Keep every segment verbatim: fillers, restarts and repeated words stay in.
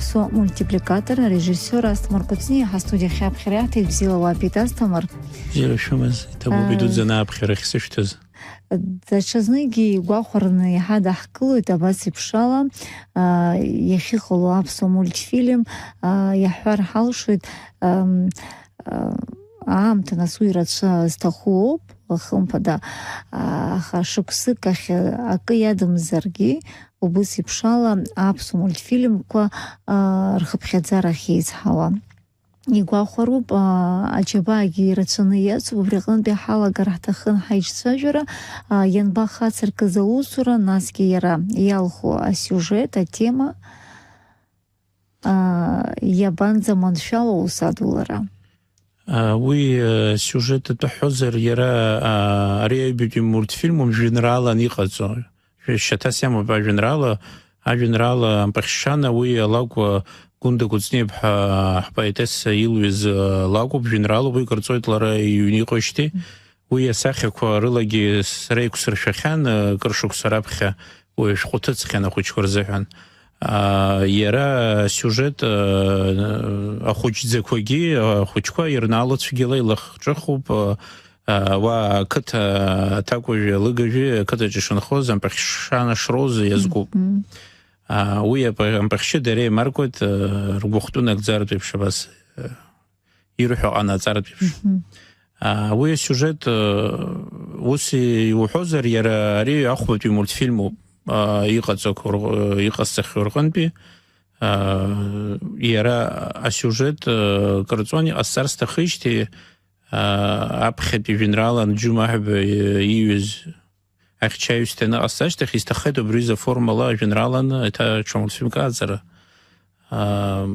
Аԥсуа мультипликатор, арежиссиор Асҭамыр Кәыҵниа ҳастудиахь аԥхьара иаҭеит. Бзиала уаабеит, Асҭамыр. Бзиара шәымаз, иҭабуп, аа, идуӡӡаны аԥхьара ахьсышәҭаз. Даҽазныкгьы игәахәараны иаҳа даҳкылоит, абас еиԥшала, аа, иахьыҟало аԥсуа мультфильм, аа, иаҳҳәар ҳалшоит, ам, аа, аамҭа нас уи рацәа зҭаху ауп, хымԥада, аа, аха шықәсык ахь акы иадамзаргьы, убыс еиԥшала аԥсуа мультфильмқәа, аа, рхыԥхьаӡарахь еизҳауа. Игәахәароуп, аа, аџьабаагьы ирацәаны иацуп, убри аҟынтәи ҳалагар ҳҭахын ҳаиҿцәажәара, аа, ианбахацыркыз аусура, насгьы иара иалху асиужет, атема, аа, иабанӡаманшәало аусадулара? А, уи, а, сиужет атәы ҳҳәозар, иара, а, ари аҩбатәи мультфильм жәеинраалан иҟаҵо. Шьаҭас иамоуп ажәеинраала, ажәеинраала Ампахьшана, уи алакә, а, Гәында Кәыҵниаԥҳа ҳпоетесса илҩыз, а, лакәуп, жәеинраалоуп, уи кырҵоит лара иҩны иҟоижьҭеи. Уи асахьақәа рылагьы сара еиқәсыршәахьан, а, кыр шықәса раԥхьа. Уи ашәҟәы ҭыҵхьан ахәыҷқәа рзыҳәан. Аа, иара асиужет, аа, ахәыҷӡақәагьы, ахәыҷқәа ирнаало цәгьала илахҿыхуп, аа, уа ақыҭа аҭакәажәи алыгажәи ақыҭаҿы ишынхоз Ампахьшана Шроза иазкуп. Мгм. Аа, уи Ампа-, Ампахьшьы дара еимаркуеит, аа, ргәыхәтәы нагӡартә еиԥш абас, аа, ирҳәо ҟанаҵартә еиԥш. Мгм. Аа, уи асиужет, э, ус иуҳәозар, иара ари ахәбатәи мультфильмуп, аа, иҟаҵақәоу рҟ-, э, иҟасҵахьоу рҟынтәи. Аа, иара асиужет, э, кырҵуан иҟасҵар сҭахижьҭеи, аа, аԥхьатәи жәеинраалан Џьума Аҳәба, э, ииҩыз Ахьчаҩ сҭаны ҟасҵашьҭахь, исҭаххеит убри изы аформала ажәеинрааланы еиҭа ҽа мультфильмк аҟаҵара. Аа,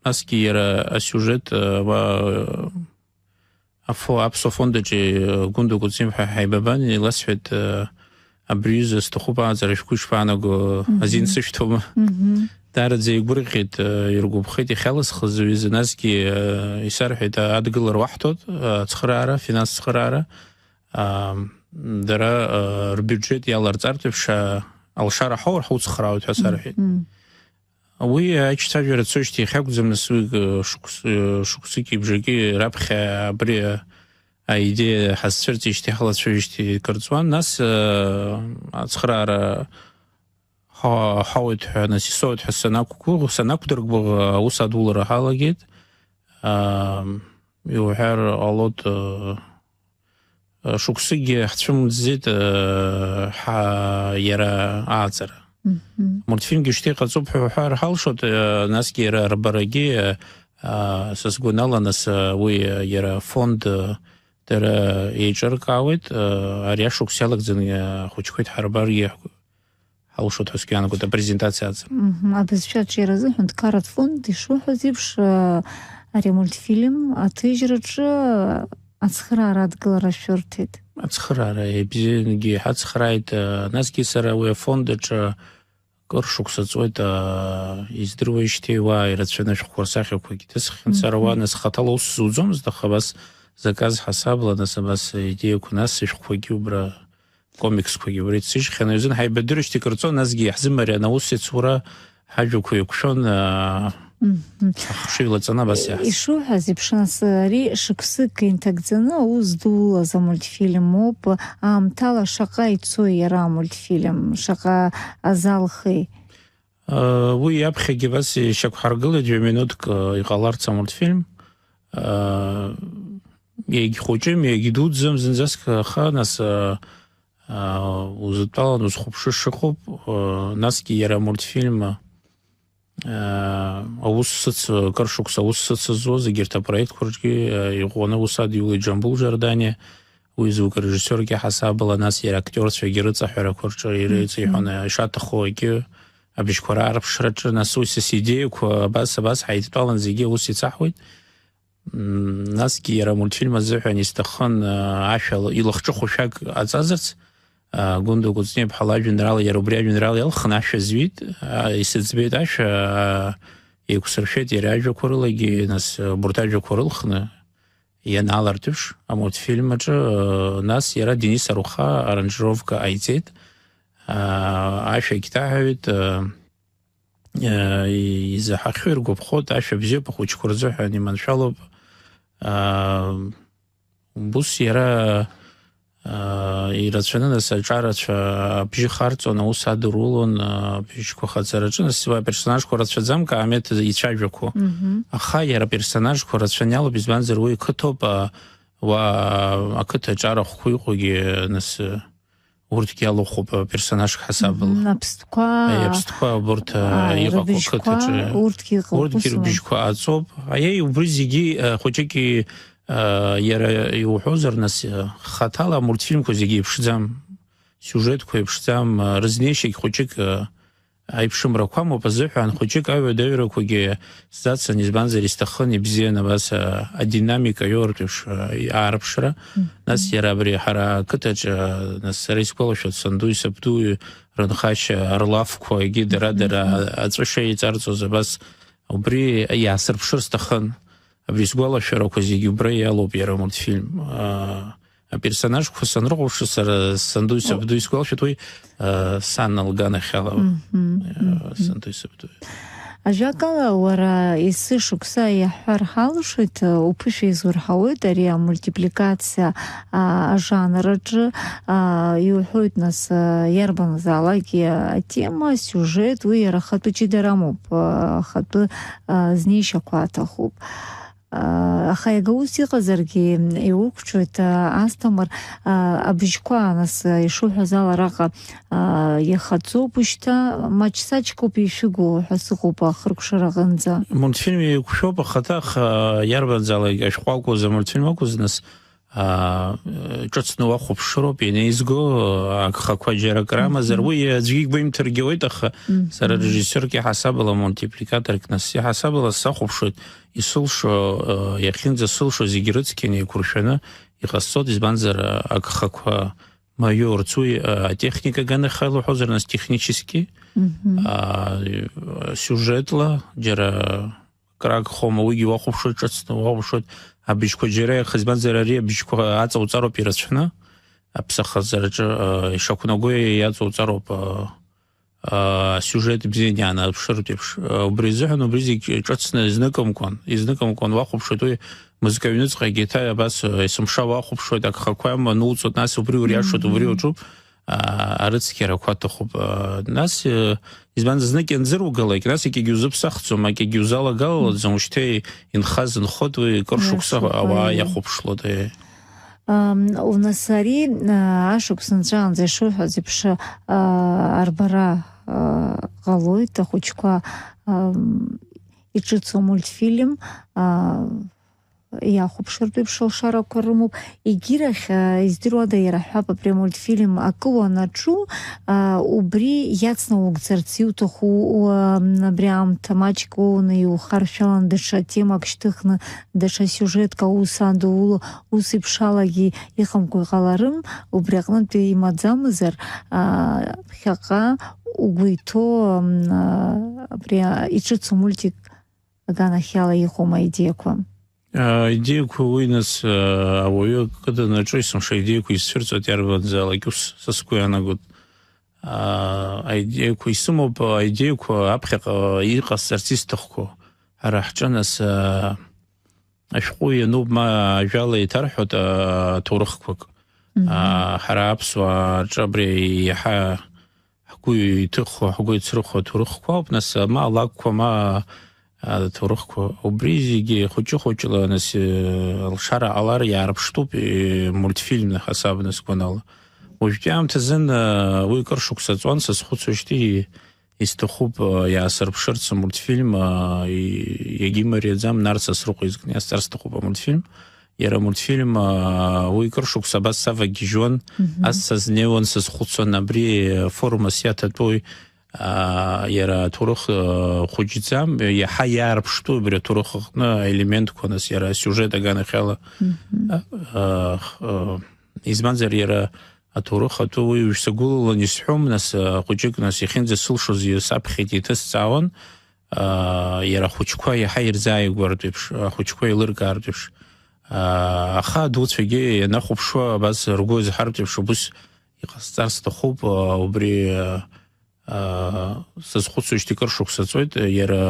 насгьы иара асиужет, а, ва-, афо-, аԥсуа фонд аҿы, а, Гәында Кәыҵниаԥҳа ҳаибабан, иласҳәеит, а, абри аҩыза сҭахуп аҟаҵара, шәгәы ишԥаанаго, мгм, азин сышәҭома? Мгм. Даараӡа игәырӷьеит, а, иргәаԥхеит иахьалысхыз уҩыза, насгьы, а, исарҳәеит, а, адгылара уаҳҭоит, а, ацхыраара, финанс цхыраара. Аа, дара, аа, рбиуџьет иаларҵартә еиԥш, аа, алшара ҳаур ҳуцхраауеит ҳәа сарҳәеит. Мм. Уи аиҿцәажәара цоижьҭеи иахьакәӡам, нас уи, э, шықәс-, э, шықәсыки бжаки раԥхьа абри, э, аидеиа ҳазцәырҵижьҭеи ҳалацәажәижьҭеи кырҵуан. Нас, э, ацхыраара ҳа-, ҳауеит ҳәа, нас исоуеит ҳәа санақәгәыӷ-, санақәдыргәыӷ, аус адулара ҳалагеит. Аа, иуҳәар ҟалоит, э, шықәсыкгьы ҳцәымӡӡеит, э, ҳа-, иара ааҵара. Мгм. Амультфильмгьы шьҭа иҟаҵоуп ҳәа уҳәар ҳалшоит, э, насгьы иара рбарагьы, э, а, са сгәанала, нас, э, уи, э, иара афонд, э, дара еиҿыркаауеит, э, ари ашықәс иалагӡаны, э, ахәыҷқәа иҭҳарбаргьы ҳалшоит ҳәа сгәы иаанагоит апрезентациа аӡа. Мгм. Абызшәа аҿиара азыҳәан Дқаратә фонд ишуҳәаз еиԥш, а, ари амультфильм аҭыжьраҿы ацхыраара адгылара шәырҭеит. Ацхыраара ибзиангьы ҳацхрааит, а, насгьы сара уи афонд аҿы кыр шықәса ҵуеит, а, издыруеижьҭеи уа ирацәаны ашәҟәқәа рсахьақәагьы ҭысххьан. Сара уа, мгм, нас хаҭала ус зуӡомызт, аха абас заказ ҳасабла, нас абас идеиақәа, нас ишәҟәқәагьы убра комиксқәагьы убра иҭсыжьхьан, аҩызан ҳаибадырышьҭ икырҵон, насгьы иаҳзымариан аус иацура ҳажәақәа еиқәшәон, аа, мгм, ахшыҩ лаҵаны абас иаҳз-. Ишуҳәаз еиԥш, нас, ари шықәсык инҭагӡаны аус дулаз амультфильм ауп, аамҭала шаҟа ицои иара амультфильм, шаҟа азалхи? Уи иаԥхьагьы абас ишьақәҳаргылеит, жәа-минуҭк, э, иҟаларц амультфильм. Э, егьхәыҷым, егьдуӡӡам зынӡаск, аха, нас, э, э, узыдтәалан узхәаԥшы шыҟоуп, э, насгьы иара амультфильм, э, аус сыц-, кыр шықәса аус сыцызуаз, егьырҭ апроектқәа рҿгьы, э, иӷәӷәаны аус адиулеит Џьамбул Џьардани, уи звукорежиссиоргьы ҳасабала, нас иара актиорцәагьы рыҵаҳәарақәа рҿы ирыҵихьан, мгм, ишаҭаху егьи абжьқәа раарԥшраҿы, нас уи са сидеиақәа абас, абас ҳаидтәалан зегьы аус ицаҳуеит. М, насгьы иара амультфильм азыҳәан исҭахын, а, ашәа ил-, илахҿыху шәак аҵазарц, а, Гәында Кәыҵниаԥҳа лажәеинраала, иара убри ажәеинраала иалхны ашәа зҩит, а, исыӡбеит ашәа, а, еиқәсыршәеит иара ажәақәа рылагьы, нас, а, убарҭ ажәақәа рылхны, ианаалартә еиԥш, амультфильм аҿы, э, нас иара Денис Аруха аранжировка ҟаиҵеит, э, ашәагь ҭаҳәаҩит, э, изаҳахьоу иргәаԥхоит, ашәа бзиоуп ахәыҷқәа рзыҳәан, иманшәалоуп. Ус иара ирацәаны, нас, аҿарацәа абжьы харҵон, аус адырулон, абжьқәа хаҵараҿы, нас, уи аперсонажқәа рацәаӡамкәа амет ицәажәақәо. Аха иара аперсонажқәа рацәаны иалоуп, избанзар, уи қыҭоуп, уа ақыҭа аҿарахәқәа иҟоугьы, нас, урҭгьы алахәуп, аперсонажк ҳасабала. Аԥстәқәа, аԥстәқәа, убарҭ иҟақәа, рыбжьқәа, ақыҭаҿы, урҭгьы ыҟоуп, урҭгьы рыбжьқәа аҵоуп. Аиеи, убри зегьы, хәыҷыки, иара иуҳәозар, нас, хаҭала амультфильмқәа зегьы еиԥшӡам, сиужетқәа еиԥшӡам, рызнеишьагь хәыҷык аиԥшымрақәа амоуп азыҳәан, хәыҷык аҩадаҩрақәагьы сзацын, избанзар, исҭахын ибзиан абас, а, адинамика иоуртә еиԥш, а, аарԥшра. Нас иара абри ҳара ақыҭаҿы, а, нас сара исгәалашәоит, сандуи сабдуи рынхашьа, рлафқәа, егьи дара-дара, а, аҵәа шеиҵарҵоз абас, убри иаасырԥшыр сҭахын. Абри сгәалашәарақәа зегьы убра иалоуп иара амультфильм. А, аперсонажқәа санрыхәаԥшы, сара сандуи сабдуи сгәалашәоит, уи, а, сан лганахьала, а, сандуи сабдуи. Ажәакала, уара есышықәса иаҳҳәар ҳалшоит, а, уԥышәа изурҳауеит ари амультипликациа, а, ажанраҿы, а, иуҳәоит, нас, а, иарбанзаалакгьы атема, асиужет, уи иара ахатәы ҷыдара амоуп, а, ахатәы, а, знеишьақәа аҭахуп. Аха иага ус иҟазаргьы, иуқәҿиоит, Асҭамыр, абжьқәа, нас, ишуҳәаз ала, араҟа иахаӡоуп ушьҭа, маҷ-саҷкоуп ишәыгу ҳәа сыҟоуп ахыркәшара аҟынӡа. Мультфильм еиқәшәоуп ахаҭа, аха иарбанзаалак ашәҟәы акәыз, амультфильм акәыз, нас, аа, ҿыцны уахәаԥшыроуп, ианеизго, агхақәа џьара акрамазар, уи аӡәгьы игәеимҭаргьы ауеит, аха сара режиссиорк иаҳасабала, мультипликаторк, нас иаҳасабала сахәаԥшуеит, исылшо, э, иахьынӡасылшо зегьы рыцқьаны еиқәыршәаны иҟасҵоит, избанзар, агхақәа маиорц уи, э, атехника аганахьала уҳәозар, нас технически, аа, сиужетла, џьара крагхом, уигьы уахәаԥшуеит, ҿыцны уахәаԥшуеит, абжьқәа џьара иахызбанзар ари абжьқәа аҵауҵароуп ирацәаны, аԥсахазараҿы, э, ишақәнаго иаҵауҵароуп, э, э, асиужет бзианы иаанарԥшыртә еиԥш. Э, убри азыҳәан убри зегь ҿыцны изныкымкәан, изныкымкәан уахәаԥшуеит, уи мызкы аҩныҵҟагьы еиҭа абас, э, есымша уахәаԥшуеит, агхақәа аманы улҵуеит, нас убри уриашоит, убри уаҿуп, а, арыцқьарақәа аҭахуп. А, нас, э, избанзар, знык ианзыругалак, нас егьагьы узыԥсахӡом, егьагьы узалагалаӡом, уажәшьҭа инхаз нхоит, уи кыр шықәса ауаа иахәаԥшлоит, э. Ам, у нас ари, а, ашықәс нҵәаанӡа ишуҳәаз еиԥш, а, арбара, а, ҟалоит, ахәыҷқәа, ам, иҿыцу амультфильм, а, иахәаԥшыртә еиԥш алшарақәа рымоуп. Егьирахь, а, издыруада, иара ҳәап, абри амультфильм акы уанаҿу, а, убри иацнаугӡарц иуҭаху, уа, м, абри аамҭа маҷк уоуны иухаршәалан, даҽа темак шьҭыхны, даҽа сиужетк аус адуло, ус еиԥш алагьы иҟамкәа иҟаларым, убри аҟнытә имаӡамзар, а, ԥхьаҟа угәы иҭоу, м, а, абри, а, иҿыцу мультик аганахьала иҟоума аидеиақәа? Аидеиақәа уи, нас, а, ауаҩы акы данаҿу есымша аидеиақәа изцәырҵуеит иарбанзаалак ус, са сгәы иаанагоит. А, аидеиақәа исымоуп, аидеиақәа аԥхьаҟа иҟасҵарц исҭахқәоу. Ҳара ҳҿы, нас, а, ашәҟәы иануп, ма ажәала еиҭарҳәоит, а, ҭоурыхқәак. Мгм. А, ҳара аԥсуаа рҿы абри иаҳа ҳгәы иҭыхо, ҳгәы ицрыхо аҭоурыхқәа ауп, нас, ма алакәқәа, ма, а, аҭоурыхқәа. Убри зегьы хәыҷы-хәыҷла, нас, э, алшара ҟалар иаарԥштәуп, э, мультфильмны ҳасабны сгәанала. Уажәтәи аамҭазын, а, уи кыр шықәса ҵуан, сазхәыцуеижьҭеи исҭахуп, а, иаасырԥшырц амультфильм, а, и-, иагьимариаӡам, Нарҭ Сасрыҟәа изкны иазҵаар сҭахуп амультфильм. Иара амультфильм, а, уи кыр шықәса абас савагьежьуан, мгм, ас сазнеиуан, сазхәыцуан, абри, а, форумас иаҭатәоуи, а, иара аҭоурых, а, хәыҷӡам, иаҳа иаарԥштәу абри аҭоурых аҟны аелементқәа, нас иара асиужет аганахьала, мгм, а, а, х-, а, избанзар, иара аҭоурых атәы уи уажә сагәылалан исҳәом, нас, а, хәыҷык, нас, иахьынӡасылшоз саԥхьеит, иҭысҵаауан, а, иара ахәыҷқәа иаҳа ирзааигәартә еиԥш, ахәыҷқәа еилыркаартә еиԥш. А, аха адуцәагьы ианахәаԥшуа, абас ргәы азҳартә еиԥш, убыс иҟасҵар сҭахуп, а, убри, а, Сазхәыцуеижьҭеи кыр шықәса ҵуеит, иара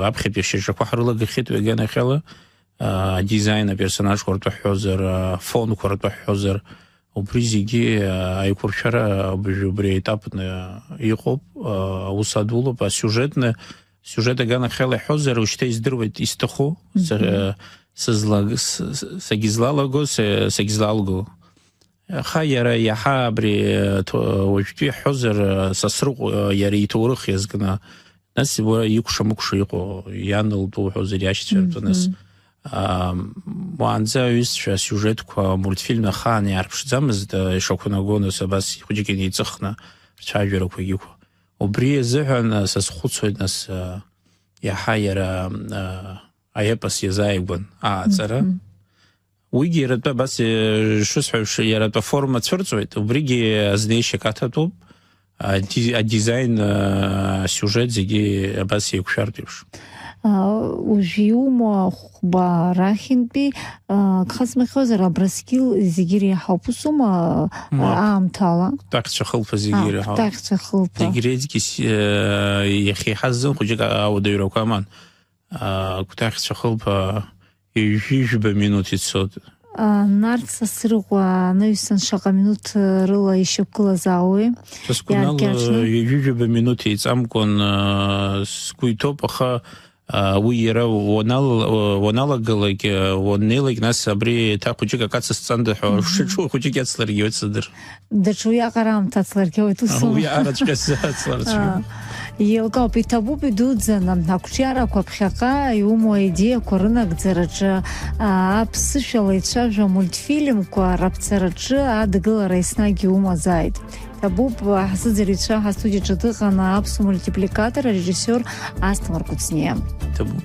аԥхьатәи ашьаҿақәа ҳрылагахьеит ҩаганахьала, адизайн аперсонажқәа ртәы ҳҳәозар, афонқәа ртәы ҳҳәозар, убри зегьы аиқәыршәара абыржәы убри аетапны иҟоуп, аус адулоуп, асиужетны, сиужет аганахьала иҳәозар, ушьҭа издыруеит исҭаху, са- сызлаг- с- с- сагьызлалаго, са- сагьызлалго. Аха иара иаҳа абри, э, ҭо- уажәтәи иаҳҳәозар, э, Сасрыҟәа, э, иара иҭоурых иазкны, нас уа икәша-мыкәша иҟоу, иан лтәы уҳәозар, иашьцәа ртәы, нас, Мгм. аа, уаанӡа аҩызцәа асиужетқәа амультфильм ахаан иаарԥшӡамызт, э, ишақәнаго, нас абас хәыҷык инеиҵыхны рцәажәарақәагьы ықәу. Убри азыҳәан, э, сазхәыцуеит, нас, э, иаҳа иара, э, аепос иазааигәан ааҵара. Мгм. Уигьы иаратәы абас, э, шысҳәаша, иаратәы аформа цәырҵуеит, убригьы азнеишьак аҭатәуп, ади- адизайн, э, асиужет зегьы абас еиқәшәартә еиԥш. А, уажә иумоу ахәба рахьынтәи, а, гха смыхьозар, Абрыскьыл зегьы иреиҳауп, усума, Мап. Аамҭала? Кәтаӷьцәа хылԥа зегьы А, иреиҳауп. Кәтаӷьцәа хылԥа. Зегь реизгьы с- э, иахьеиҳаз зын хәыҷык ауадаҩрақәа аман. А, Кәтаӷьцәа хылԥа ҩажәи жәба минуҭ ицоит. А, Нарҭ Сасрыҟәа анаҩсан шаҟа минуҭ рыла ишьақәгылазаауеи? Ҭаскәанала Иааркьаҿны? Ҩажәи жәба минуҭ еиҵамкәан, а, сгәы иҭоуп, аха, а, уи иара уанал- уаналагалак, а, уаннеилак, нас абри еиҭа хәыҷык акаца сҵанда ҳәа Мгм. Шыҽу хәыҷык иацларгьы уеит сыдыр. Даҽа уиаҟара аамҭа ацларгьы ауеит, усоума? Уи араҵәҟьа сзацларцәгьоуп. Аа, еилкаауп, иҭабуп идуӡӡаны, ақәҿиарақәа ԥхьаҟа иумоу аидеиақәа рынагӡараҿы, аа, аԥсышәала ицәажәо амультфильмқәа раԥҵараҿы адгылара еснагь иумазааит. Иҭабуп, ҳзыӡырҩцәа ҳастудиаҿы дыҟан аԥсуа мультипликатор, арежиссиор Асҭамыр Кәыҵниа. Иҭабуп.